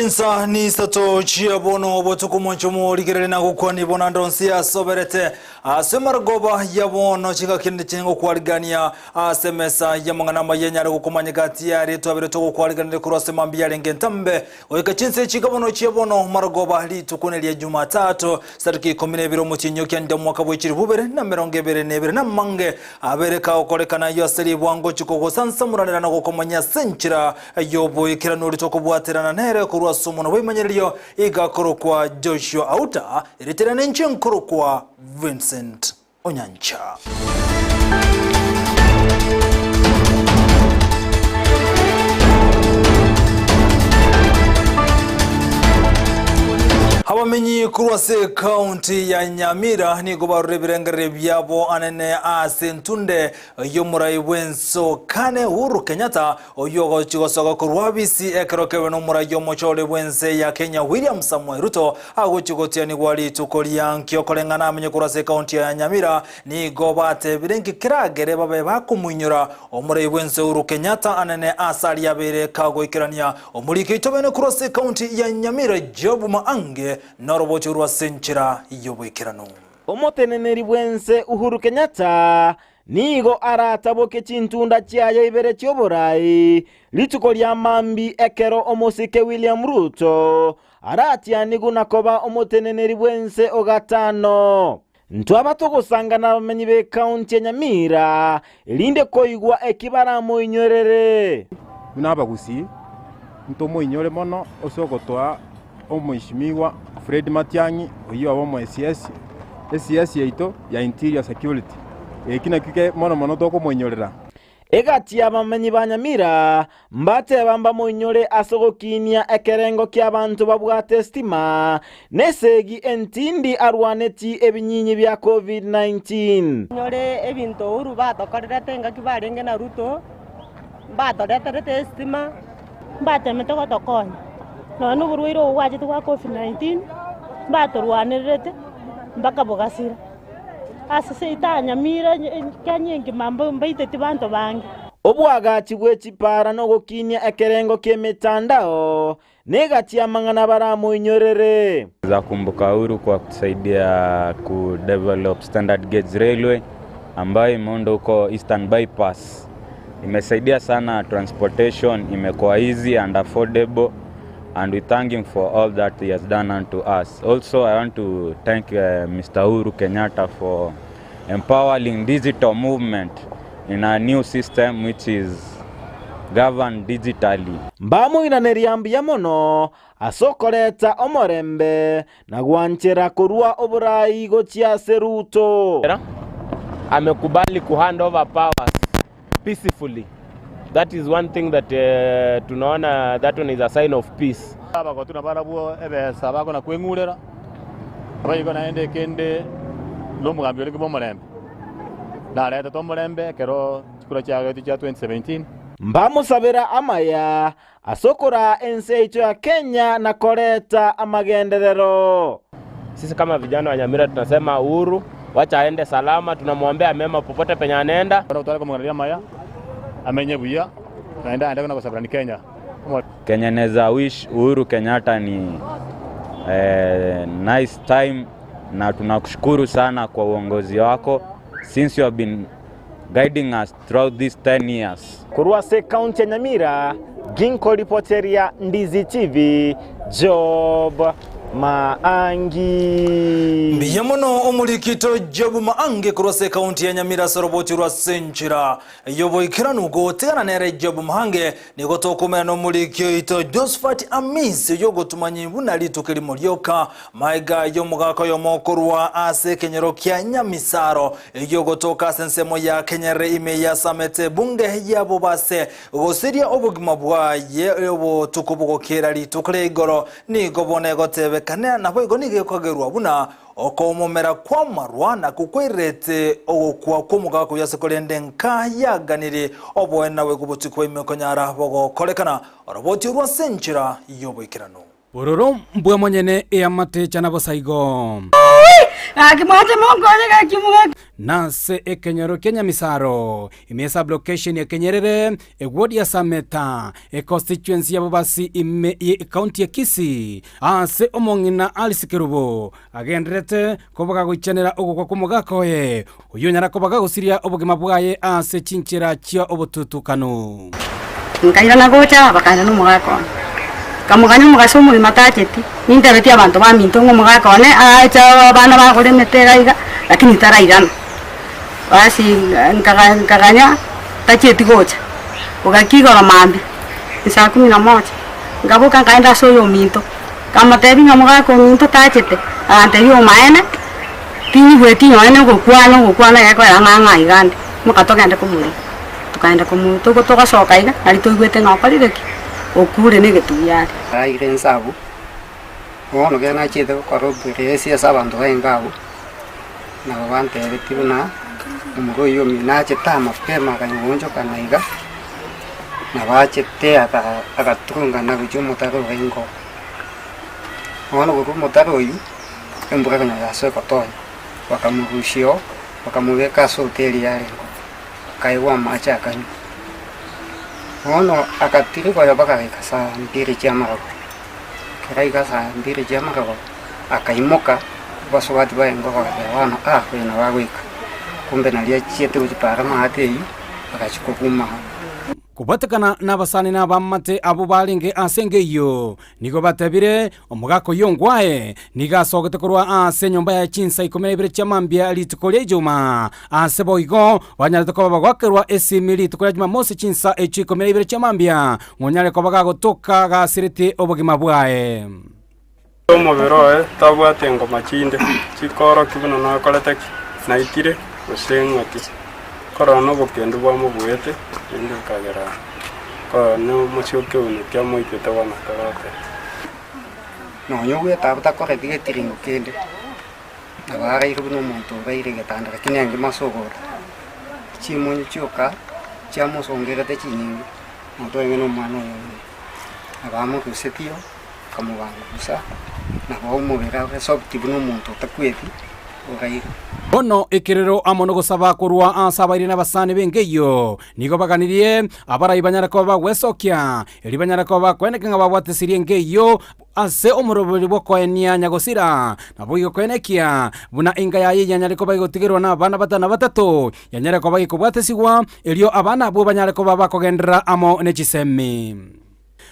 Chinsa nisato chia bono obotuko mwanche omorigereri na gokwania bono ande onsi asoberete ase marogoba ya bono chingaki chingokwarigania ase emesa y'amang'ana amaya enyare gokomanya gati yaria twabere togokwariganire korwa ase mambia yarenge entambe goika chinsa echi bono chia bono marogoba rituko neria Jumatatu tariki ikomi na ibere omotienyi o kianda omwaka bwe chilifu bibere na emerongo ebere na ebere namange abere kagokorekana ayio ase ribwango chikogosansamoranera na gokomanya ase enchera Y'oboikeranu oria tokobwaterana nere korwa ase omonwa bw'ebimanyererio igakorokwa Joshua Auta, erieta riane inche nkorokwa Vincent Onyancha. Abamenyi korwa ase ekaunti ya Nyamira nigo barure ebirengererio biabo anene ase entunde y'omorai bw'ensokane Uhuru Kenyatta Oyio ogochia gosoka korwa abisi ekero kebe nomoraia omochore bw'ense ya Kenya William Samoei Ruto agochia gotianigwa rituko ria nkio koreng'ana amenye korwa ase ekaunti ya Nyamira nigo batebire nki keragere babe bakomoinyora omorai bw'ense Uhuru Kenyatta anene ase aria abeire kagoikerania omoriki oito bene korwa ase ekaunti ya Nyamira Job Maange noroboti orwo ase enchera y'oboikeranu. Omoteneneri bw'ense Uhuru Kenyatta Nigo arataboke chintunda chiaye ibere chi'oborai rituko ria mambia ekero omosike William Ruto aratianigwe na koba omoteneneri bw'ense o gatano. Ntwaba togosanga nabamenyi b'ekaunti ya Nyamira erinde koigwa eki baramoinyorere. Buna abagusii, ntomoinyore mono ase ogotoa Omweshimiwa Fred Matiang'i oyio obe omo CS, CS yaito ya Interior Security. Eki nakio ke mono mono tokomoinyorera. Egati y'abamenyi ba Nyamira mbateba mbamoinyore ase ogokinia ekerengo ki'abanto babwate estima nesegi entindi arwaneti ebinyinyi bia Covid-19. Nyore ebinto Uhuru batokorerete engaki barenge na Ruto, mbatoreterete estima. Mbatemete gotokonya, nonya noborwaire obo bwachete bwa Covid-19, mbatorwanererete mpaka bogasira. Ase seito aa Nyamira Kenya engima mbaiteti banto bange. Oboagachi bwe chipara na ogokinia ekerengo ki'emetandao negati y'amang'ana baramoinyorere. Za kumbuka Uhuru kwa kutusaidia ku develop standard gauge railway ambayo imeundwa huko Eastern Bypass. Imesaidia sana transportation imekuwa easy and affordable and we thank him for all that he has done unto us. Also I want to thank uh, Mr. Uhuru Kenyatta for empowering digital movement in a new system which is governed digitally. Mbamoiraneria mbuya mono ase okoreta omorembe na gwanchera korua oborai gochia ase Ruto. Amekubali ku hand over powers peacefully. That is one thing that uh, tunaona that one is a sign of peace. Abagotu nabarabwo ebesa bakona-kweng'urera, naboigo naende ekende nomogambi orenge bw'omorembe, naretete omorembe ekero chikura chiagetwe chia 2017. Mbamosabera amaya Ase okoraa ense yaito ya Kenya na koreta amagenderero. Sisi kama vijana wa Nyamira tunasema Uhuru wacha aende salama, tunamwombea mema popote penye anaenda. Bono totare komong'aneria amaya, amenye buya, naende aende buna gosaberani Kenya. Kenye naeza wish Uhuru Kenyatta ni eh, nice time na tunakushukuru sana kwa uongozi wako since you have been guiding us throughout these 10 years. Korwa ase ekaunti ya Nyamira, ginkoripoteria Ndizi TV, Job Maangi. Mbuya mono omorikito Job Maangi korwa ase ekaunti ya Nyamira ase oroboti rwa Senchera y'oboikeranu gotigana nere Job Maangi nigo tokomera nomoriki oito Josephat Amisi oyio ogotumanyia buna rituko erimo rioka Maiga y'omogaka oyomo korwa ase ekenyoro kia Nyamisaro, eyio gotoka ase ensemo ya Kenyerere ime ya Samete bunge yabo base gosiria obogima bwaye obotuko bogokera rituko ria igoro nigo bono egotebekana naboigo nigo ekogerwa buna okomomera kw'amarwa nakwo kwairete ogokwa kw'omogaka oyio ase korende nka yaganire oboene naboigo obotuko bwa ime konyara bogokorekana oroboti orwo ase enchera y'oboikeranu. Bororo mbwa monyene eamate chana bosa igo. Gaki mwanche monkonye gaki omogaka. Nase ekenyoro kia Nyamisaro, ime ya sub-location ya Kenyerere, eward ya Sameta, econstituency ya Bobasi ime ye ecounty ya Kisii, ase omong'ina Alice Kerubo agendererete koba gagoichanera ogokwa kw'omogaka oye, oyio onyara koba gagosiria obogima bwaye ase chinchera chia obotutukanu. Nkairana gocha, bakaenda nomogaka one. Nkamogania omogaso omogima tacheti, nintebetie abanto baminto ng'a omogaka one aacha abana bagore emete iga iga, lakini tarairana. Basi nkaga nkaganya tachieti gocha, bogakia igoro mambia, saa kumi na moja, nkaboka nkaenda ase oyominto, nkamotebia ng'a omogaka ominto tachete, agantebia omaene, tinyigweti nonye na ogokwana ogokwana gekoera ng'a ng'a iga ande, moka togende komorigia. Tokaenda komo togo togasoka iga, nari toigwete ng'a okorire ki? Okure na egetugi are. Araire inse abwo, bono ekero nachiete gokora oboreesi ase abanto bainge abwo, nabo bantebetie buna omorwa oyio omino nachete amapema akanywa na iga, nabo achete aka agaturungana gochia omotaro orenge oo. Bono korwa omotaro oyio, embura konya yasoa egotonya, bakamorusia oo, bakamobeka ase hoteli yarenge oo. Akaegwa amache akanywa. Bono agatirigwa oyo mpaka agaika saa mbiri chi'amarogoba. Ekero aika saa mbiri chi'amarogoba, akaimoka, abasubati baye nigo bagateba bono ah oyo nabo agoika, kumbe nario achiete gochia para amaate eyio, agachia koguma oo. Kobwatekana nabasani na abamate abwo barenge ase enka eyio, nigo batebire, Omogaka oyio ngwae nigo asogete korwa ase enyomba yaye chinsa ikomi na ibere chia mambia rituko ria Ijuma. Ase boigo banyarete koba bagoakerwa esimi rituko ria Jumamosi chinsa echio ikomi na ibere chia mambia, ng'onyare koba gagotoka gasiretie obogima bwaye. Omobere oye tabwate ngoma chinde chikoorokia buna nakorete ki, naitire, gose ng'aki. Korora nobokendu bwamobuete, naende bokagera korora nomochie o keuno kiamoitete bono akagokera. Nonya ogwete abwo takoreti getiringo kende, nabo araire buna omonto oraire egetanda lakini engima ase ogoota. Chimonyo chioka chiamosongerete chinyinge, omonto oye na omwana oye omonene. Nabo amorusetie oo, akamobangusa, nabo omobere ore soft buna omonto otakweti, oraire. Bono ekerero amo nogosaba korwa ase abairi na abasani b'enka eyio nigo baganirie abarai banyare koba bagwesokia, erio banyare koba bakoeneka ng'a babwatisirie enka eyio ase omoroberi bw'okoenia nyagosira. Naboigo koenekia buna enka yaye yanyare koba egotigerwa nabana batano na batato, yanyare koba gekobwatesigwa, erio abana abwo banyare koba bakogenderera amo ne chisemi.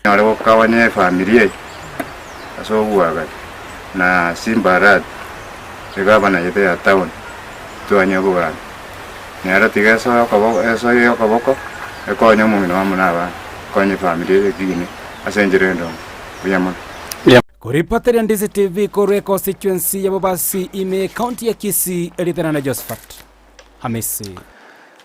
Nyore gokabania efamiri eye ase oboagachi na Simba Arati egavana yaito ya town twanye obogambi. Nero tiga esoe okoboko esoe okoboko ekonye omong'ina amo na abana, ekonye efamiri eye ekine ase enchera endonge. Mbuya mono. Koripoteria Ndizi TV korwa econstituency ya Bobasi ime ekaunti ya Kisii, erieta riane Josephat Hamisi.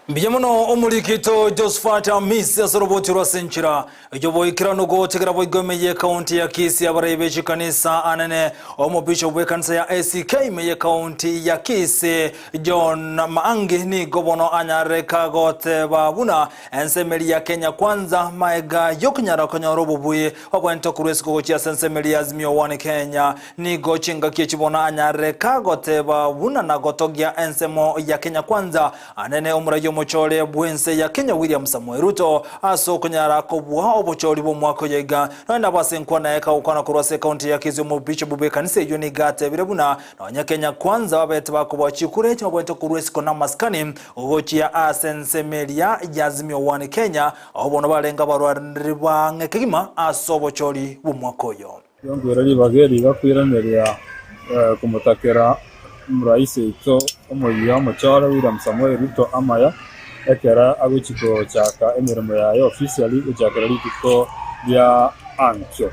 Mbuya mono omorikito Josephat Hamisi ase oroboti rwa Senchera y'oboikeranu gochakera boigo ime y'ekaunti ya Kisii abarai be chikanisa anene omobishop bw'ekanisa ya ACK ime y'ekaunti ya Kisii John Maangi nigo bono anyareka goteba buna ensemeri ya Kenya Kwanza maega y'okonyara konyora obobui Obwento korwa isiko gochia ase ensemo eria ya Azimio One Kenya nigo chingaki echi bono anyareka goteba buna na gotogia ensemo ya Kenya Kwanza anene omoraia omochore bw'ense ya Kenya William Samoei Ruto ase okonyara kobua obochori bw'omwaka oyo iga. Nonya nabo ase enkwana yaye kagokwana korwa ase ekaunti ya Kisii omobishopu bw'ekanisa eyio nigo atebire buna nonya Kenya Kwanza babete bakoboa chikura echi babwente korwa isiko namasikani gochia ase ensemo eria ya Azimio One Kenya Abwo bono barenge abarwaneri b'ang'e kegima ase obochori bw'omwaka oyo. Nkoira ribaga eri iga koiraneria komotakera omorais oito omoyia omochore William Samoei Ruto amaya ekero agochia gochaka emeremo yaye officially gochakera rituko ria ankio.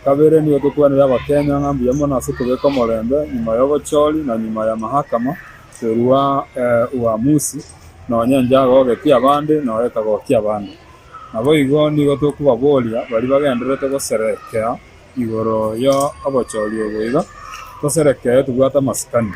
Kabere nigo tokwanera abakenya ng'a mbuya mono ase kobeka omorembe nyuma y'obochori na nyuma ya mahakama korwa uamusi Nonya inche agogetie abande, na oyo tagokia abande. Naboigo nigo tokobaboria baria bagendererete goserekea igoro y'obochori obo iga, Toserekee tobwate amasikani.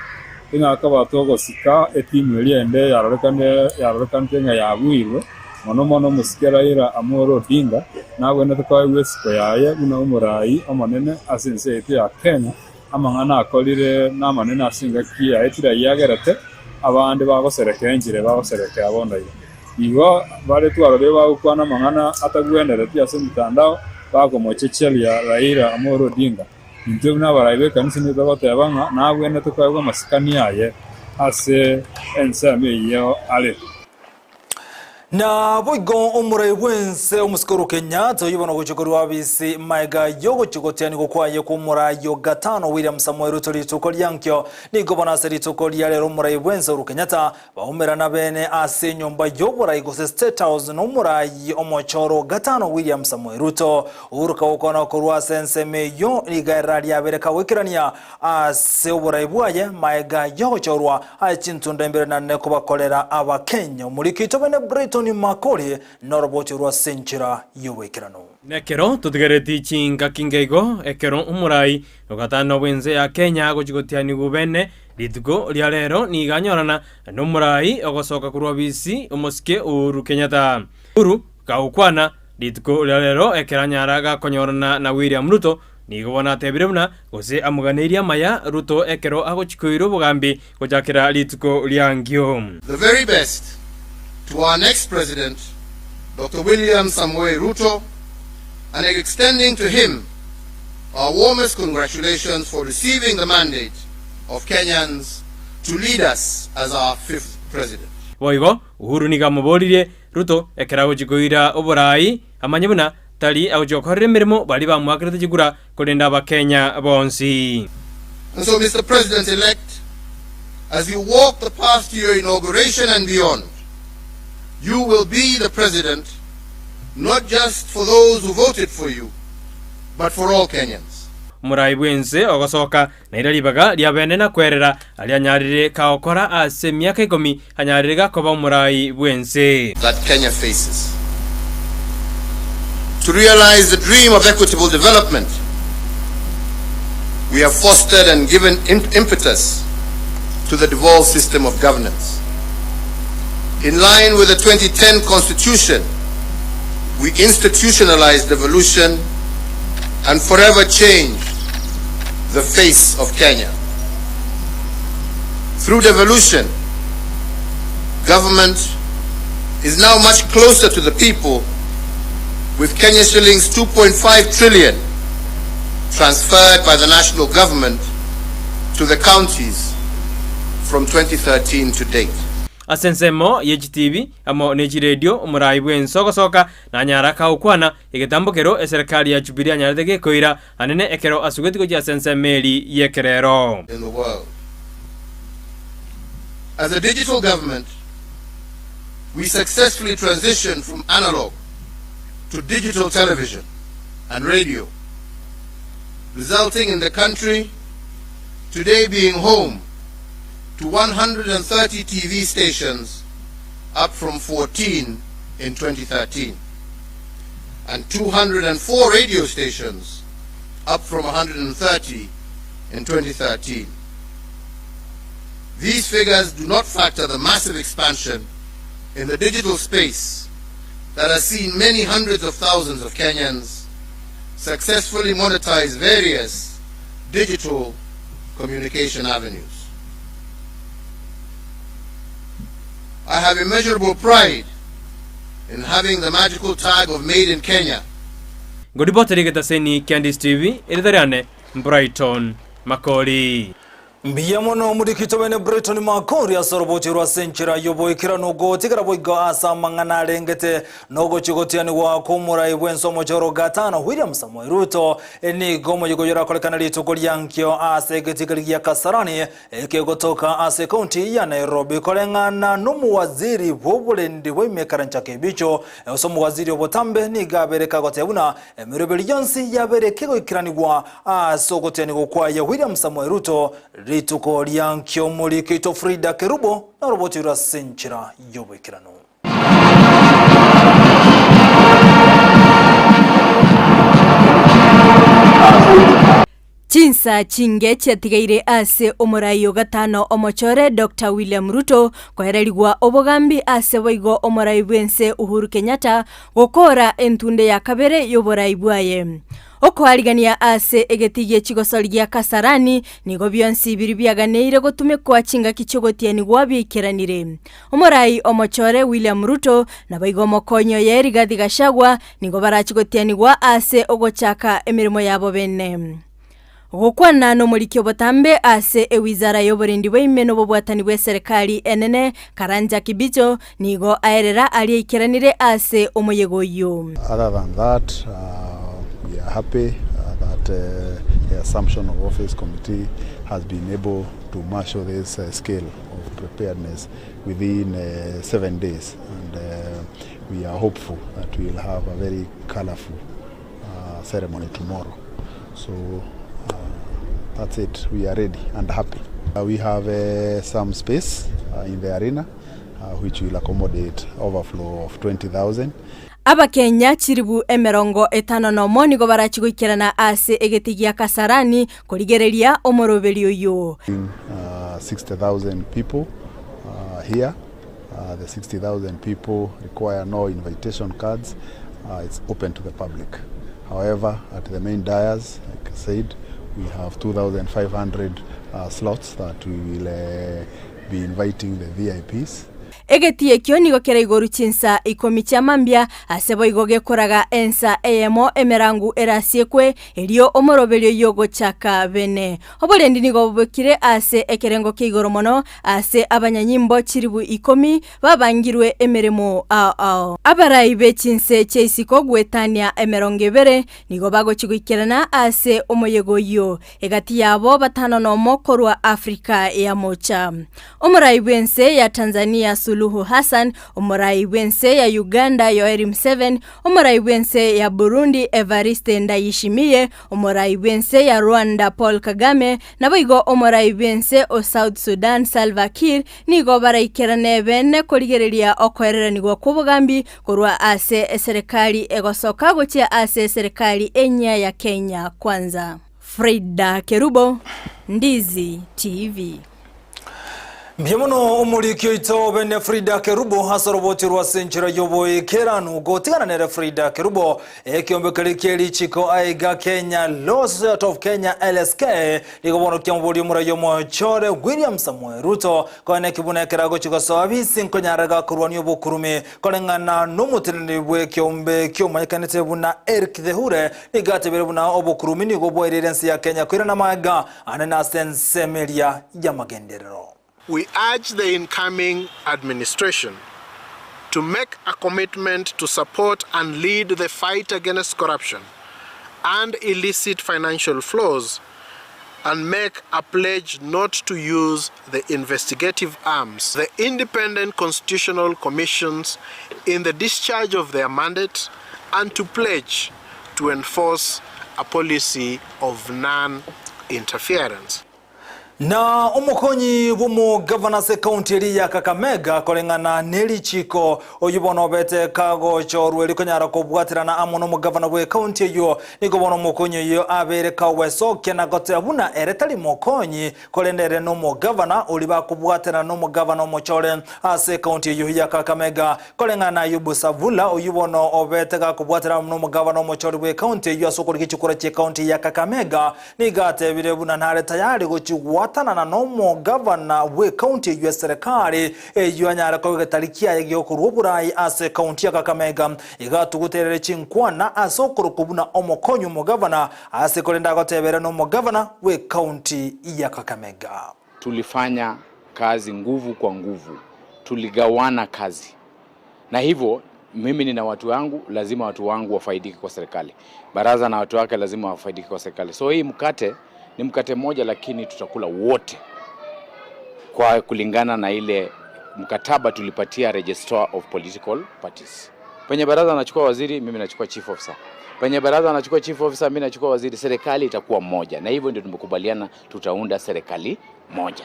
Tonyare koba togosika etimu eria ende yarorekanete ng'a yabuirwe. Mono mono omosike Raila Amolo Odinga nagwenerete koegwa esiko yaye buna omorai omonene ase ense yaito ya Kenya, amang'ana akorire namanene ase engaki yaetire ayio agerete abande bagoserekea enchera bagoserekea bono iga. Igo bare twarorire bagokwana amang'ana atagwenereti ase emitandao bakomochecheria Raila Amolo Odinga. Intwe buna abarai b'ekanisa nigo togoteba ng'a nagwenerete koegwa amasikani aye ase ensemo eyio are. Naboigo omorai bw'ense omosike Uhuru Kenyatta oyio bono ogochia korwa abisi maega y'ogochia gotianigwa kwaye kw'omorai o gatano William Samoei Ruto rituko ria nkio. Nigo bono ase rituko ria rero omorai bw'ense Uhuru Kenyatta baumerana bene ase enyomba y'oborai gose State House n'omorai omochoro o gatano William Samoei Ruto. Uhuru kagokwana korwa ase ensemo eyio nigo erariabere kagoikerania Ase oborai bwaye maega y'ogochorwa aye chintunda imbere nane kobakorera Abakenya. Omoriki oito bene Brighton Makori noroboti orwo ase enchera y'oboikeranu. Nekero totigareti chingaki nkeigo ekero omorai ogatano bw'ense ya Kenya agochia gotianigwa bene rituko ria rero nigo anyorana nomorai ogosoka korwa obisi omosike Uhuru Kenyatta. Uhuru gagokwana rituko ria rero ekero anyara gakonyorana na William Ruto Nigo bono atebire buna gose amoganeirie amaya Ruto ekero agochia koira obogambi gochakera rituko ri'ankio. The very best to our next President, Doctor William Samoei Ruto, and extending to him our warmest congratulations for receiving the mandate of Kenyans to lead us as our fifth President. Boigo Uhuru nigo amoboririe Ruto ekero agochia koira oborai amanye buna Tari agochia gokorera emeremo baria bamoakerete chikura, korende Abakenya bonsi. And so Mister President elect, as you walk the path to your inauguration and beyond, you will be the president not just for those who voted for you, but for all Kenyans. Omorai bw'ense ogosoka naira ribaga ria bene na kwerera aria anyarire kagokora ase emiaka ikomi anyarire gakoba omorai bw'ense. That Kenya faces. To realize the dream of equitable development, we have fostered and given impetus to the devolved system of governance. In line with the 2010 Constitution, we institutionalized devolution and forever changed the face of Kenya. Through devolution, government is now much closer to the people with Kenya shillings 2.5 trillion transferred by the national government to the counties from 2013 to date. Ase ensemo ye chitibi amo ne chiredio omorai bw'ense ogosoka nanyara kagokwana egetambokero eserekari ya Jubilee anyarete gekoira anene ekero asugeti gochia ase ensemo eri y'ekerero. in the world. As a digital government, we successfully transitioned from analog to digital television and radio, resulting in the country today being home to 130 TV stations, up from 14 in 2013, and 204 radio stations, up from 130 in 2013. These figures do not factor the massive expansion in the digital space that has seen many hundreds of thousands of Kenyans successfully monetize various digital communication avenues. I have immeasurable pride in having the magical tag of Made in Kenya. Ngoribotera egetaseni kia Ndisi TV, erieta riane Brighton Makori. Mbuya mono omoriki bene Brighton Makori ase orobochi rwa ase enchera y'oboikeranu gotigara boigo ase amang'ana arengete nogochia gotianigwa kw'omorai bw'ense omochoro gatano William Samoei Ruto nigo omoyega oyo orakorekane rituko ria nkio ase egetigari gia Kasarani ekegotoka ase ekaunti ya Nairobi koreng'ana n'omowaziri bw'oborendi bwa ime Karanja Kibicho ase omowaziri obotambe nigo abere kagoteba buna Emeroberi yonsi yabeire kegoikeranigwa ase ogotianigwa kwaye William Samoei Ruto rituko ria nkio omoriki oito Frida Kerubo naroboti rwe ase enchera y'oboikeranu. Chinsa chinge chiatigaire ase omorai o gatano omochore Doctor William Ruto koererigwa obogambi ase boigo omorai bw'ense Uhuru Kenyatta gokora entunde ya kabere y'oborai bwaye. Okoarigania ase egetii gie chigosori gia Kasarani nigo bionsi biri biaganeire gotumekwa chingaki chi'ogotianigwa biaikeranire. Omorai omochore William Ruto naboigo omokonyi oye Rigathi Gachagua nigo barachi gotianigwa ase ogochaka emeremo yabo bene. Gokwana nomoriki obotambe ase ewizara y'oborendi bwaime nobobwatani bw'eserekari enene Karanja Kibicho nigo aerera aria aikeranire ase omoyega oyio. Other than that, we are happy that the assumption of office committee has been able to marshal this scale of preparedness within 7 days and we are hopeful that we will have a very colorful ceremony tomorrow. So that's it. We are ready and happy. We have some space in the arena which will accommodate overflow of 20,000. Abakenya chiribu 51 nigo barachi goikerana ase egeti gia Kasarani korigereria omoroberi oyo. 60,000 people here. The 60,000 people require no invitation cards. It's open to the public. However, at the main dais, like I said, we have 2,500 slots that we will be inviting the VIPs. Egeti ekio nigo kere igoru chinsa 10 chia mambia ase boigo gekoraga ensa eyemo emerangu erasiekwe erio omoroberi oyo gochaka bene. Oborendi nigo bobekire ase ekerengo kia igoro mono ase abanyanyimbo 10,000 babangirwe emeremo ao ao. Abarai b'echinse chia isiko gwetania 20 nigo bagochi goikerana ase omoyega oyio egati yabo 51 korwa Afrika ya Mocha. Omorai bw'ense ya Tanzania Suluhu Hassan, omorai bw'ense ya Uganda Yoweri Museveni, omorai bw'ense ya Burundi Evariste Ndayishimiye, omorai bw'ense ya Rwanda Paul Kagame, naboigo omorai bw'ense o South Sudan Salva Kiir nigo baraikerane bene korigereria okoereranigwa kw'obogambi korwa ase eserekari egosoka gochia ase eserekari enyia ya Kenya Kwanza. Frida Kerubo, Ndizi TV. Mbuya mono omoriki oito bene Frida Kerubo ase oroboti rwa ase enchera y'oboikeranu gotigana nere Frida Kerubo ekiombe keri kie richiko aiga Kenya Law Society of Kenya LSK nigo bono kiamobori omorai omochore William Samoei Ruto koene ekibuna ekero agochi gosoa bisi nkonyarega korwania obokurumi koreng'ana n'omoteneneri bw'ekiombe kiomanyekanete buna Eric Thehure nigo atebire buna obokurumi nigo bwairire ense ya Kenya koirana amaega ane ase ensemeria y'amagenderero. We urge the incoming administration to make a commitment to support and lead the fight against corruption and illicit financial flows and make a pledge not to use the investigative arms, the independent constitutional commissions in the discharge of their mandate and to pledge to enforce a policy of non-interference. Na omokonyi bw'omogavana ase ekaunti eri ya Kakamega koreng'ana nerichiko oyu bono obete kagochorwa eri konyara kobwaterana amo n'omogavana bwa ekaunti eyo nigo bono omokonyi oyo abere kawesokia na gotea buna ere tari mokonyi korende ere n'omogavana ori bakobwaterana n'omogavana omochore ase ekaunti eyo ya Kakamega koreng'ana na Ayubu Savula oyu bono obete gakobwaterana amo n'omogavana omochore bwa ekaunti eyo ase okorigia chikura chia ekaunti ya Kakamega nigo atebire buna nare tayari gochigwatanana n'omogavana bwa ekaunti eyo ya serikali eyo anyare kogetari kiaye giokorwa oborai ase ekaunti ya Kakamega igatuguterere chinkwana ase okorokwa buna omokonyi omogavana ase korenda agotebere n'omogavana bwa ekaunti ya Kakamega. Tulifanya kazi nguvu kwa nguvu, tuligawana kazi, na hivyo mimi nina watu wangu, lazima watu wangu wafaidike kwa serikali. Baraza na watu wake lazima wafaidike kwa serikali. So hii mkate ni mkate mmoja, lakini tutakula wote kwa kulingana na ile mkataba tulipatia Registrar of Political Parties. Penye baraza anachukua waziri, mimi nachukua chief officer. Penye baraza anachukua chief officer, mimi nachukua waziri. Serikali itakuwa moja, na hivyo ndio tumekubaliana tutaunda serikali moja.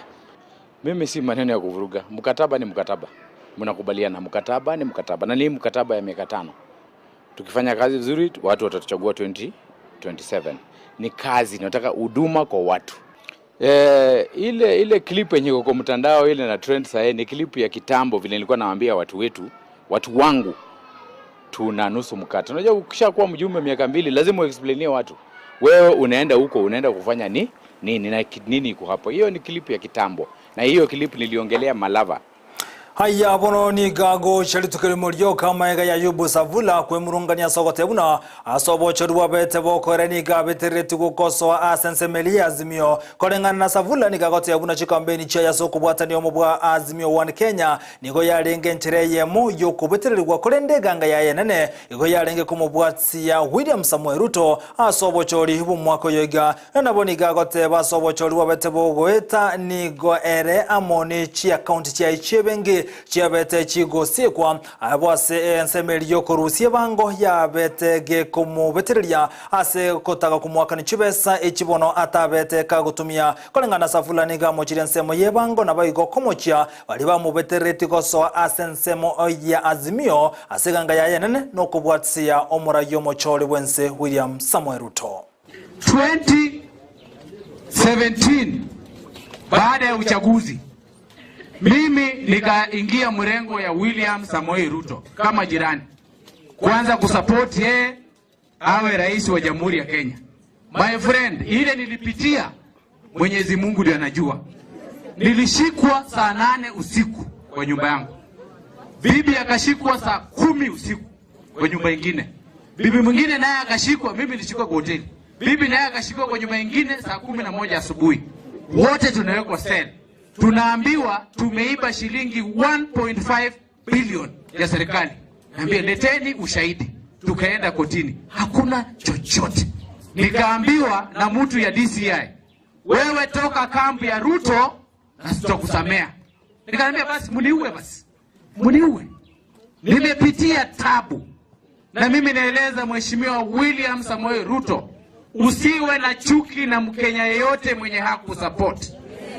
Mimi si maneno ya kuvuruga. Mkataba ni mkataba, mnakubaliana. Mkataba ni mkataba, na ni mkataba ya miaka 5. Tukifanya kazi vizuri, watu watatuchagua 2027. ni kazi, tunataka huduma kwa watu. Eh, ile ile clip yenye iko kwa mtandao ile na trend sasa ni clip ya kitambo, vile nilikuwa nawaambia watu wetu, watu wangu tuna nusu mkate. Unajua ukishakuwa mjumbe miaka mbili lazima uexplainie watu wewe unaenda huko unaenda kufanya ni nini na nini iko hapo. Hiyo ni clip ya kitambo, na hiyo clip niliongelea Malava. Haya bono niga gocha rituko erimo rioka amaega ya Ayubu Savula kwemurungania ase ogotebia buna ase obochori bwabete bokoera nigo abetereretie gokosoa ase ensemo eria ya Azimio. Koreng'ana na Savula nigo agotebia buna chikampeni chiaye ase okobwatania omo bwa Azimio One Kenya nigo yarenge enchera eyemo yokobetererigwa korende eganga yaye enene igo yarenge komobwatia William Samoei Ruto ase obochori bw'omwaka oyo iga. Nabo nigo agoteba ase obochori bwabete bogoeta nigo ere amo ne chiakaunti chiaye chi'ebenki chiabete chigosiekwa, abwo ase ensemo eria y'okorusia ebango yabete gekomobetereria ase gotaka komoakania chibesa echi bono atabete kagotumia. Koreng'ana Safula nigo amochirie ensemo y'ebango naboigo komochia baria bamobetereretie gosoa ase ensemo ya Azimio ase eganga yaye enene nokobwatisia omoraia omochori bw'ense William Samoei Ruto. 2017 baada ya uchaguzi mimi nikaingia mrengo ya William Samoei Ruto kama jirani, kwanza kusupport yeye awe rais wa Jamhuri ya Kenya. My friend, ile nilipitia Mwenyezi Mungu ndiye anajua. Nilishikwa saa nane usiku kwa nyumba yangu, bibi akashikwa saa kumi usiku kwa nyumba ingine, bibi mwingine naye akashikwa, mimi nilishikwa kwa hoteli, bibi naye akashikwa kwa nyumba ingine saa kumi na moja asubuhi. Wote tunawekwa sel, tunaambiwa tumeiba shilingi 1.5 bilion ya serikali. Naambia leteni ushahidi. Tukaenda kotini, hakuna chochote. Nikaambiwa na mtu ya DCI, wewe toka kambi ya Ruto na sitakusamea. Nikaambia basi mniue, basi mniue. Nimepitia tabu, na mimi naeleza Mheshimiwa William Samoei Ruto, usiwe na chuki na Mkenya yeyote mwenye hakusupport.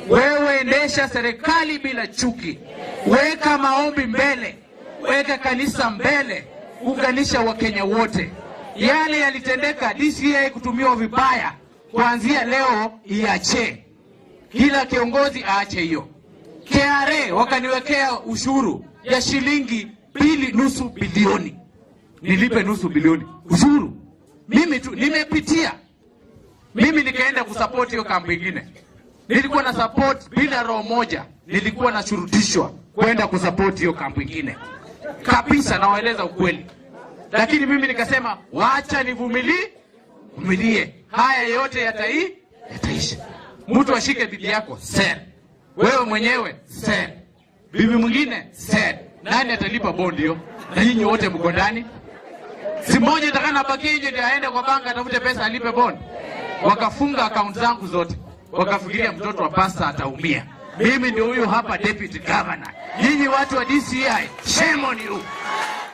Wewe endesha serikali bila chuki, weka maombi mbele, weka kanisa mbele, unganisha Wakenya wote. Yale yalitendeka DCI kutumiwa vibaya, kuanzia leo iache, kila kiongozi aache hiyo. KRA wakaniwekea ushuru ya shilingi mbili nusu bilioni, nilipe nusu bilioni ushuru. Mimi tu nimepitia, mimi nikaenda kusupport hiyo kambi ingine. Nilikuwa na support bila roho moja, nilikuwa nashurutishwa kwenda kusupport hiyo kambi ingine kabisa, nawaeleza ukweli. Lakini mimi nikasema wacha nivumilie, vumilie, haya yote yatai yataisha. Mtu ashike bibi yako sell, wewe mwenyewe sell, bibi mwingine sell. Nani atalipa bondi hiyo? Na nyinyi wote mko ndani. Si mmoja atakana bakia nje ndio aende kwa banka atafute pesa alipe bond. Wakafunga akaunti zangu zote, wakafikiria mtoto wa pasta ataumia. Mimi ndio huyu hapa deputy governor. Nyinyi watu wa DCI, shame on you.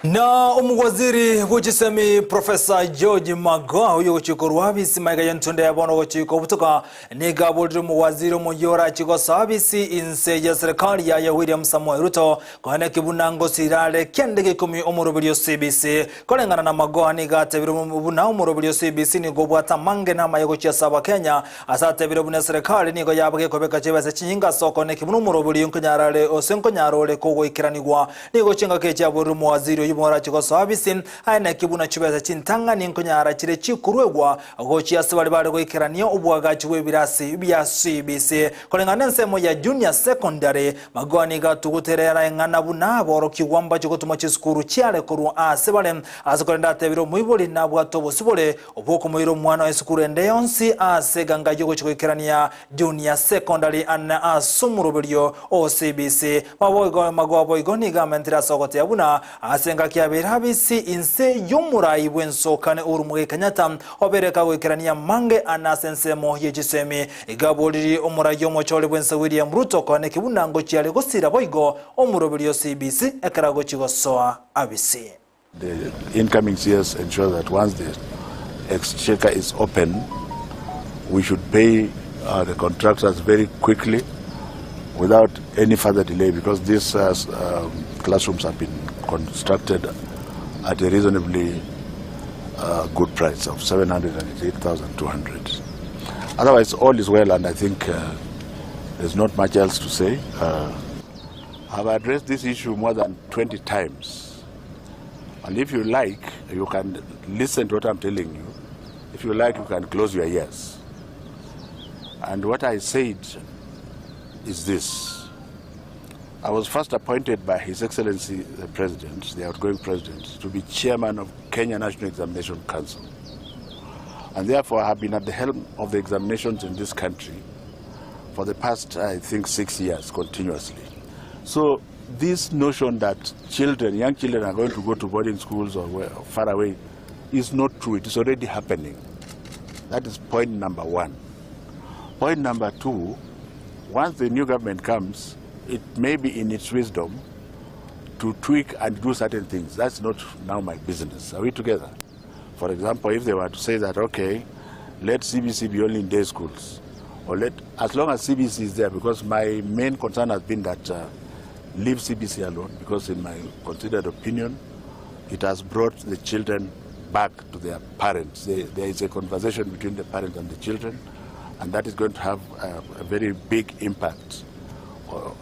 Na omowaziri bw'echisemi Professor George Magoha oyio ogochika korwa abisi magega y'entonde ya bono ogochika obotuka nigo aborire omowaziri omoyia orache gosoa abisi inse ya serikali yaye William Samoei Ruto koeneki buna ngosira are kende gekomi omoroberio CBC. Koreng'ana na Magoha nigo atebire buna omoroberio CBC nigo obwate amange na amaye gochia ase abakenya ase atebire buna eserekari nigo yaba gekobeka chibesa chinyinge ase okoeneki buna omoroberio nkonyara are ose nkonyara ore kogoikeranigwa Nigo chingaki echi aborire omowaziri oyio morache gosoa abisi, aye naki buna chibesa chintang'ani nkonyara chire chikoruegwa gochia ase baria bare goikerania oboagachi bw'ebirasi bia CBC. Koreng'ana nensemo ya Junior Secondary, Magoha nigo atugutere eng'ana buna aborokigwa mbache gotuma chisukuru chiare korwa aase bare, ase korende atebire omoibori nabwate obosibore obwokomoira omwana oye esukuru ende yonsi ase eganga y'ogochia goikerania Junior Secondary ane ase omoroberio o CBC. Maboigo magoa boigo nigo amentire ase ogoteeba buna ase engaki abeire abisi inse y'omorai bw'ensokane Uhuru Muigai Kenyatta obeire kagoikerania amange ane ase ensemo ye chisemi. Iga aboririe omorai omochore bw'ense William Ruto koaneki buna ngochia are gosira boigo omoroberio o CBC ekero agochia gosoa abisi. The incoming CS ensure that once the exchequer is open, we should pay uh, the contractors very quickly without any further delay because these uh, um, classrooms have been constructed at a reasonably good price of 788,200. Otherwise, all is well, and I think there's not much else to say. I've addressed this issue more than 20 times. And if you like, you can listen to what I'm telling you. If you like, you can close your ears. And what I said is this. I was first appointed by His Excellency the President, the outgoing President, to be chairman of Kenya National Examination Council. And therefore, I have been at the helm of the examinations in this country for the past, I think, 6 years continuously. So this notion that children, young children are going to go to boarding schools or where, far away is not true. It is already happening. That is point number one. Point number two, once the new government comes, it may be in its wisdom to tweak and do certain things. That's not now my business. Are we together? For example, if they were to say that, okay, let CBC be only in day schools, or let, as long as CBC is there, because my main concern has been that leave CBC alone, because in my considered opinion, it has brought the children back to their parents. There is a conversation between the parents and the children, and that is going to have a very big impact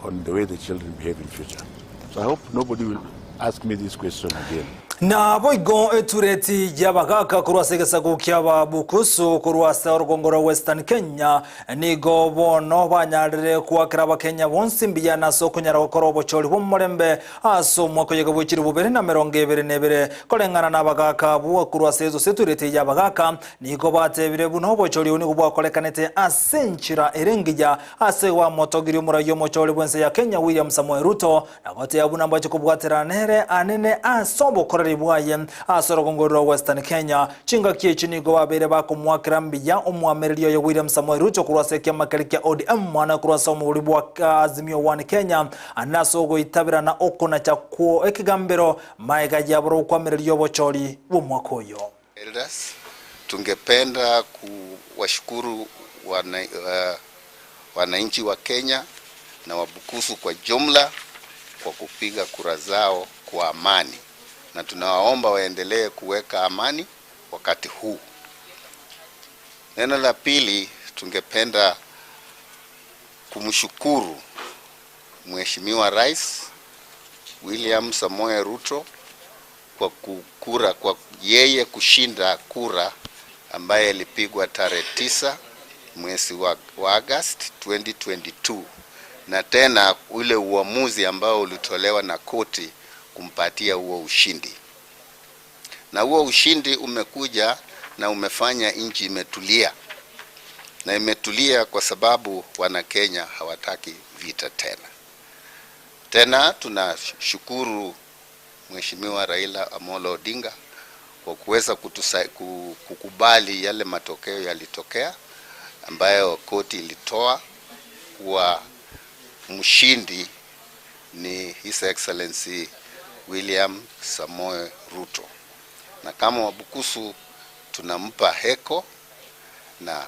on the way the children behave in future. So I hope nobody will ask me this question again. Naboigo etureti y'abagaaka korwa ase egesaku ki'Ababukusu korwa ase orogongo rwa Western Kenya nigo bono banyarire goakera Abakenya bonsi mbuya nase okonyara gokora obochori bw'omorembe ase omwaka oyoka bwe chilifu bibere na emerongo ebere na ebere. Koreng'ana n'abagaaka abwo korwa ase ase etureti y'abagaaka nigo batebire buna obochori obo nigo bwakorekanete ase enchera ere engiya ase gwamotogirie omoraia omochori bw'ense ya Kenya William Samoei Ruto na goteba buna mbache kobwaterana nere anene ase obokoreri bwaye ase orogongo rwa Western Kenya. Chingaki echi nigo babeire bakomoakera mbuya omwamereri oye William Samoei Ruto korwa ase ekiama keria kia ODM mwana korwa ase omobori bwa Azimio One Kenya ande ase ogoitaberana okonacha kwo ekegambero maega yabora gokwamereria obochori bw'omwaka oyo. Elders, tungependa kuwashukuru wananchi wa Kenya na Wabukusu kwa jumla kwa kupiga kura zao kwa amani, na tunawaomba waendelee kuweka amani wakati huu. Neno la pili, tungependa kumshukuru Mheshimiwa Rais William Samoei Ruto kwa kukura, kwa yeye kushinda kura ambaye ilipigwa tarehe 9 mwezi wa August 2022, na tena ule uamuzi ambao ulitolewa na koti kumpatia huo ushindi. Na huo ushindi umekuja na umefanya nchi imetulia, na imetulia kwa sababu wana Kenya hawataki vita tena. Tena tunashukuru Mheshimiwa Raila Amolo Odinga kwa kuweza kukubali yale matokeo yalitokea ambayo koti ilitoa kuwa mshindi ni His Excellency William Samoei Ruto. Na kama Wabukusu tunampa heko na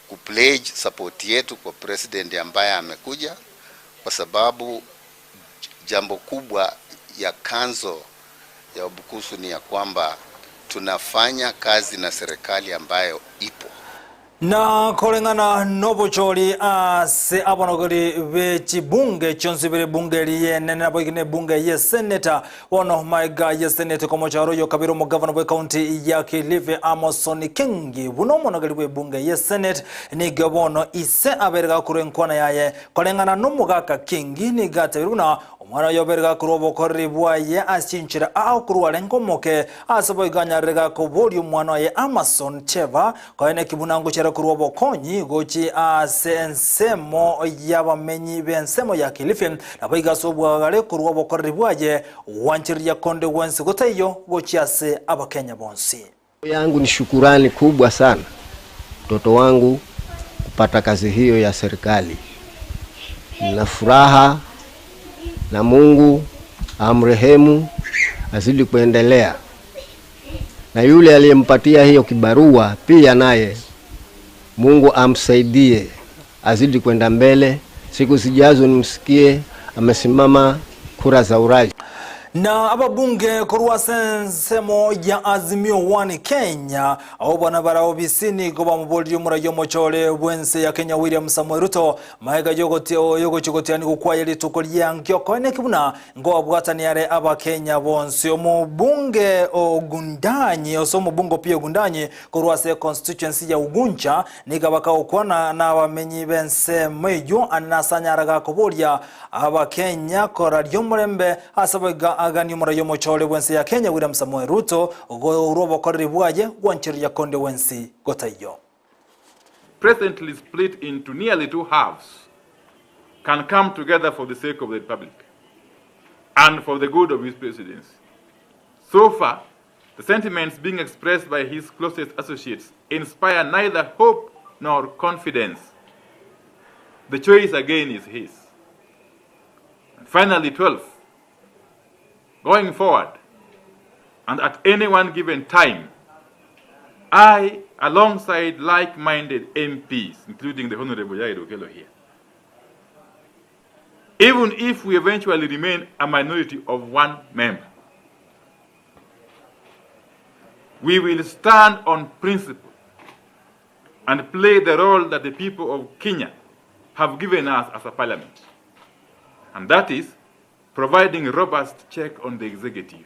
kupledge support yetu kwa president ambaye amekuja, kwa sababu jambo kubwa ya kanzo ya Wabukusu ni ya kwamba tunafanya kazi na serikali ambayo ipo. Na koreng'ana nobochori ase abonogori be chibunge chionsi bire bunge rienene nabo igine bunge ye seneta bono maiga ye seneta komocharo yo kabiro omogavana bwe county ya Kilifi Amason Kingi buna omonogori bwe bunge ye senate nigo bono ise abere gakorwa enkwana yaye koreng'ana nomogaka Kingi nigo atebire buna omwana oyo obere gakorwa obokoreri bwaye ase chinchera aokorwa arenge omoke ase boigo anyarire gakoboria omwana oye Amason Cheva koene kibuna ngochera korwa obokonyi gochi ase ensemo y'abamenyi b'ensemo ya Kilifi nabo igo ase obwagare korwa obokoreri bwaye gwanchereria konde gwensi gotaiyo gochi ase abakenya bonsi. Yangu ni shukurani kubwa sana mtoto wangu kupata kazi hiyo ya serikali. Nina furaha na Mungu amrehemu azidi kuendelea, na yule aliyempatia hiyo kibarua pia naye Mungu amsaidie azidi kwenda mbele. Siku zijazo nimsikie amesimama kura za urais. Na ababunge korwa ase ensemo ya Azimio One Kenya, abwo bana bare obisi nigo bamoboririe omoraia omochore bw'ense ya Kenya William Samoei Ruto magega yogochia gotianigwa kwaye rituko ria nkio koeneki buna nkobabwatania are abakenya bonsi. Omobunge Ogundanyi ase omobunge Opiyo Ogundanyi korwa ase constituency ya Ugunja nigo bakagokwana nabamenyi b'ensemo eyio ande nase anyare gakoboria Abakenya koraria omorembe ase abaiga aganie omoraia omochore bw'ense ya Kenya William Samoei Ruto gourwa obokoreri bwaye gwanchereria konde gwensi gotaiyo. presently split into nearly two halves, can come together for the sake of the Republic and for the good of his presidency. So far, the sentiments being expressed by his closest associates inspire neither hope nor confidence. The choice again is his. And finally, 12. Going forward, and at any one given time, I, alongside like minded MPs, including the Honorable Jair Okello here, even if we eventually remain a minority of one member, we will stand on principle and play the role that the people of Kenya have given us as a parliament. And that is providing robust check on the executive.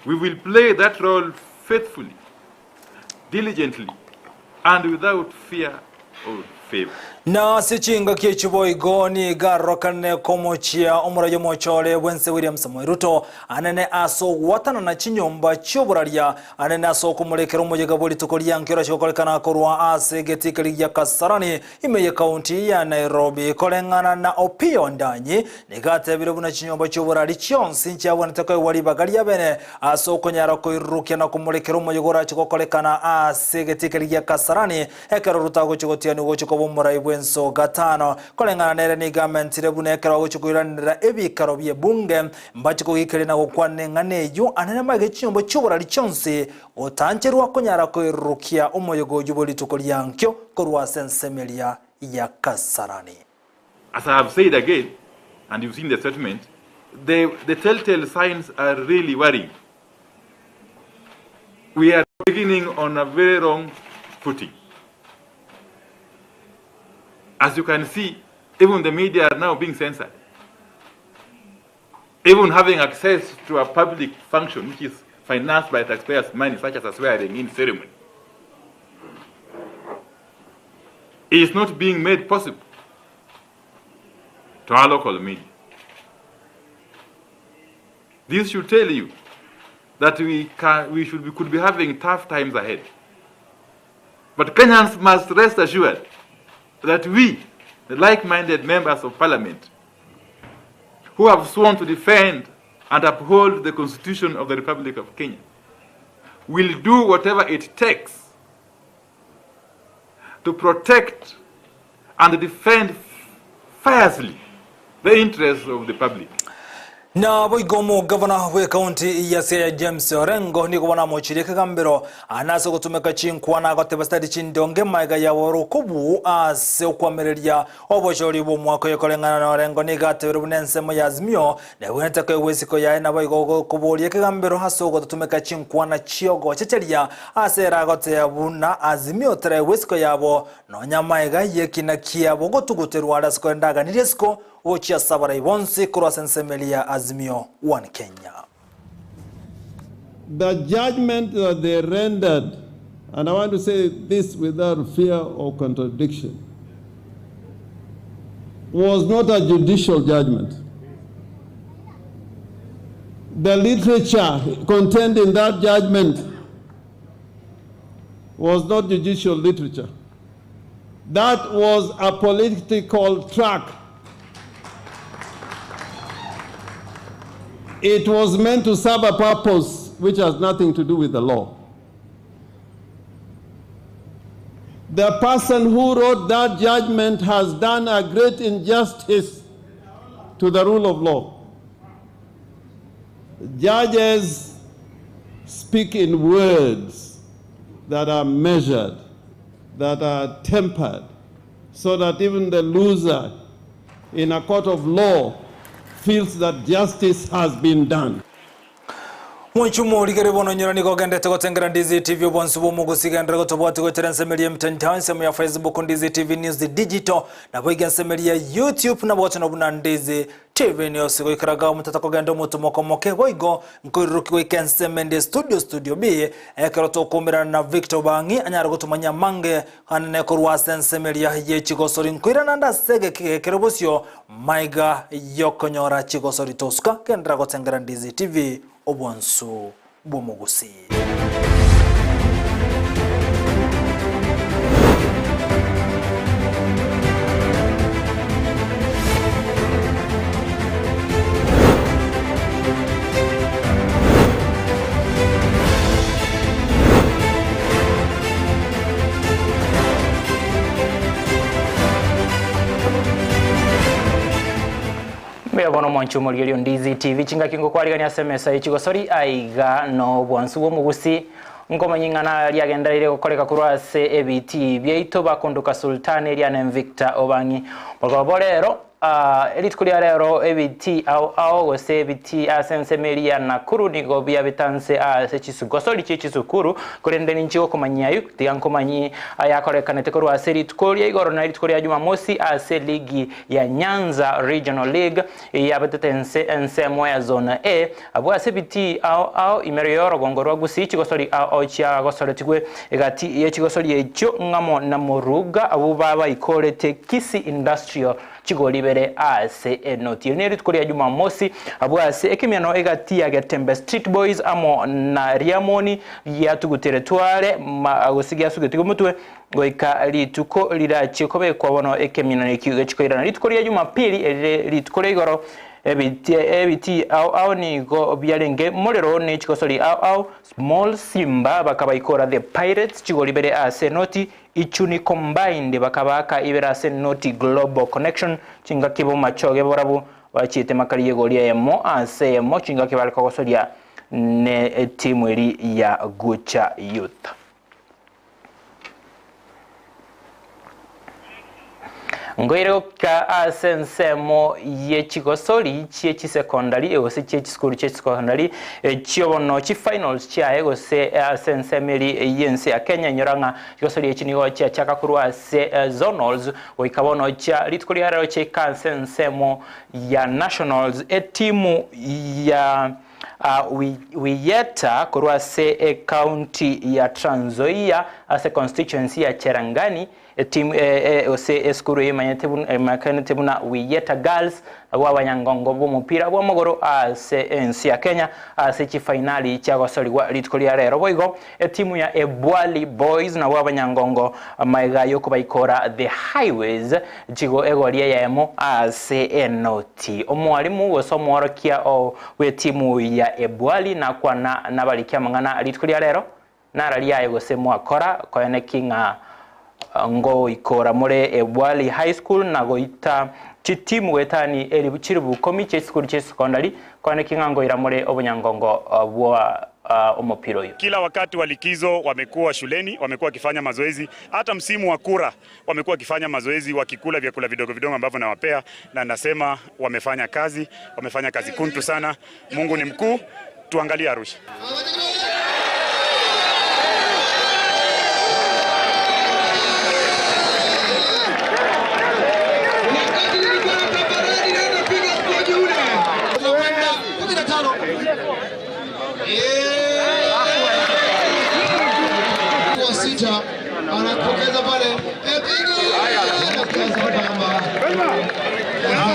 We will play that role faithfully, diligently, and without fear or favor. Na ase chingaki echi boigo nigo arorokane komochia omoraia omochore bw'ense William Samoei Ruto anene ase ogwatanana chinyomba chi'oboraria anene ase okomorekera omoyega bwe rituko ria nkio orache gokorekana korwa ase egetii keria gia Kasarani ime y'ekaunti ya Nairobi. Koreng'ana na Opiyo Ndanyi nigo atebire buna chinyomba chi'oborari chionsi nchiabwenerete koegwa ribaga riabene ase okonyara koirurukia na komorekera omoyega orache gokorekana ase egetii keria gia Kasarani Ekero Ruto agochia gotianigwa gochia koba omorai bw'ense gatano, koreng'ana nere nigo amentire buna ekero agochia koiranerera ebikaro bi'ebunge, mbache kogikeria na gokwana eng'ana eyio anene maiga chinyomba chi'oborari chionsi, gotancherwa konyara koirurukia omoyega oyio bwe rituko ria nkio korwa ase ensemo eria ya Kasarani. As I have said again, and you've seen the statement, the, the telltale signs are really worrying. We are beginning on a very wrong footing. As you can see, even the media are now being censored. Even having access to a public function which is financed by taxpayers' money, such as a swearing in ceremony, is not being made possible to our local media. This should tell you that we, can, we, should, we could be having tough times ahead. But Kenyans must rest assured that we, the like minded members of parliament, who have sworn to defend and uphold the Constitution of the Republic of Kenya, will do whatever it takes to protect and defend fiercely the interests of the public. Naboigo omogavana bw'ekaunti ya Siaya James Orengo nigo bono amochirie ekegambero ane ase ogotumeka chinkwana agoteba chitari chindonge magega ya orokobu ase okwamereria obochori bw'omwaka oyo koreng'ana na Orengo nigo ateberwe buna ensemo ya Azimio nebwenerete koegwa isiko yaye naboigo koboria ekegambero ase ogotatumeka chinkwana chiogochecheria ase ere agoteba buna Azimio teraegwa isiko yabo nonya amaega y'ekina kiabo gotuguterwa are ase korenda aganirie isiko Gochia ase abarai bonsi korwa ase ensemo eria ya Azimio One Kenya. The judgment that they rendered, and I want to say this without fear or contradiction, was not a judicial judgment. The literature contained in that judgment was not judicial literature. That was a political track. It was meant to serve a purpose which has nothing to do with the law. The person who wrote that judgment has done a great injustice to the rule of law. Judges speak in words that are measured, that are tempered, so that even the loser in a court of law feels that justice has been done. Mwanchumo origere bono nyora nigo ogendete gotengera Ndizi TV obonsi bw'omogusi gendere gotobwati goetera ensemeri ya emitandao ensemo ya Facebook Ndizi TV News Digital nabo iga ensemeri ya YouTube nabo gocha nobuna Ndizi TV News goikaraga omotata kogenda omotumo moke boigo nkoiruruki goika ensemo ende studio studio B ekero tokuumerana na Victor Bang'i anyare gotomanya amange anene korwa ase ensemo eria ye chigosori nkoirana nde ase egeki gekere bosio maiga yokonyora chigosori tosuka gendera gotengera Ndizi TV obwansu bw'omogusii. Mbuya bono mwanche omorigerio Ndizi TV chingaki ngokwarigania ase emesa ye chigosori aiga no obwansu bw'omogusi nkomanya ing'ana riagendereire gokoreka korwa ase ebiti biaito bakondoka Sultani eriane Victor Obang'i bogobo rero erituko ria rero ebiti ao ao gose ebiti ase ensemo eria ya Nakuru nigo biabitanse ase chisugosori chie chisukuru korende ninchi gokomanyia ayu tiga nkomanyi ayakorekanete korwa ase rituko ria igoro na rituko ria Jumamosi ase ligi ya Nyanza Regional League yabetete ense ensemo ya zone A abwo ase ebiti ao ao imero ya orogongo rwa Gusii chigosori ao ao chiagosoretigwe egati ya chigosori echio ng'amo na Moruga abwo babaikorete Kisii Industrial chigori bere ase enoti eri rituko ria Jumamosi abwo ase ekemiano egati ya Getembe Street Boys amo na Riamoni giatugutere tware gose giasugetigwe motwe goika rituko rirache kobekwa bono ekemiano ekio gechikoirana rituko ria Jumapili erire rituko ria igoro ebiti ebiti ao ao nigo biarenge morero ne chigosori ao ao Small Simba bakabaikora the Pirates chigori bere ase enoti Ichuni Combined bakabaka ibere ase enoti Global Connection chingaki bomachoge borabu bachiete makari yegori eyemo ase eyemo chingaki bare kogosoria ne etimu eri ya Gucha Youth. Ngoire goika ase ensemo ye chigosori chie chisekondari gose chie chisukuru chie chisekondari chiobono chifinals chiaye gose ase ensemo eri y'ense ya Kenya inyora ng'a chigosori echi nigo chiachaka korwa ase zonals goika bono chia rituko ria rero chiaika ase ensemo ya nationals etimu ya Wiyeta korwa ase ecounty ya Trans Nzoia ase constituency ya Cherangani etimu gose esukuru eyemanyete emakanete buna Wiyeta Girls nabwo abanyangongo b'omopira bw'amagoro ase ensi ya Kenya ase chifainali chiagosorigwa rituko ria rero boigo etimu ya Ebwali Boys nabwo abanyangongo maiga yokobaikora the Highways chigo egori eyemo ase enoti omwalimu gose omworokia o bw'etimu ya Ebwali nakwana nabarikia amang'ana rituko ria rero narariaye gose mwakora koeneki ng'a ngoikora more Ebwali High School na goita chitimu goetani eri chiribukomi chia chisukuru chia secondary koeneki ng'a ngoira more obonyangongo bwa omopira oyo. Kila wakati wa likizo wamekuwa shuleni, wamekuwa wakifanya mazoezi. Hata msimu wa kura wamekuwa wakifanya mazoezi, wakikula vyakula vidogo vidogo ambavyo nawapea, na nasema wamefanya kazi, wamefanya kazi kuntu sana. Mungu ni mkuu, tuangalie Arusha. Sita anapokeza pale.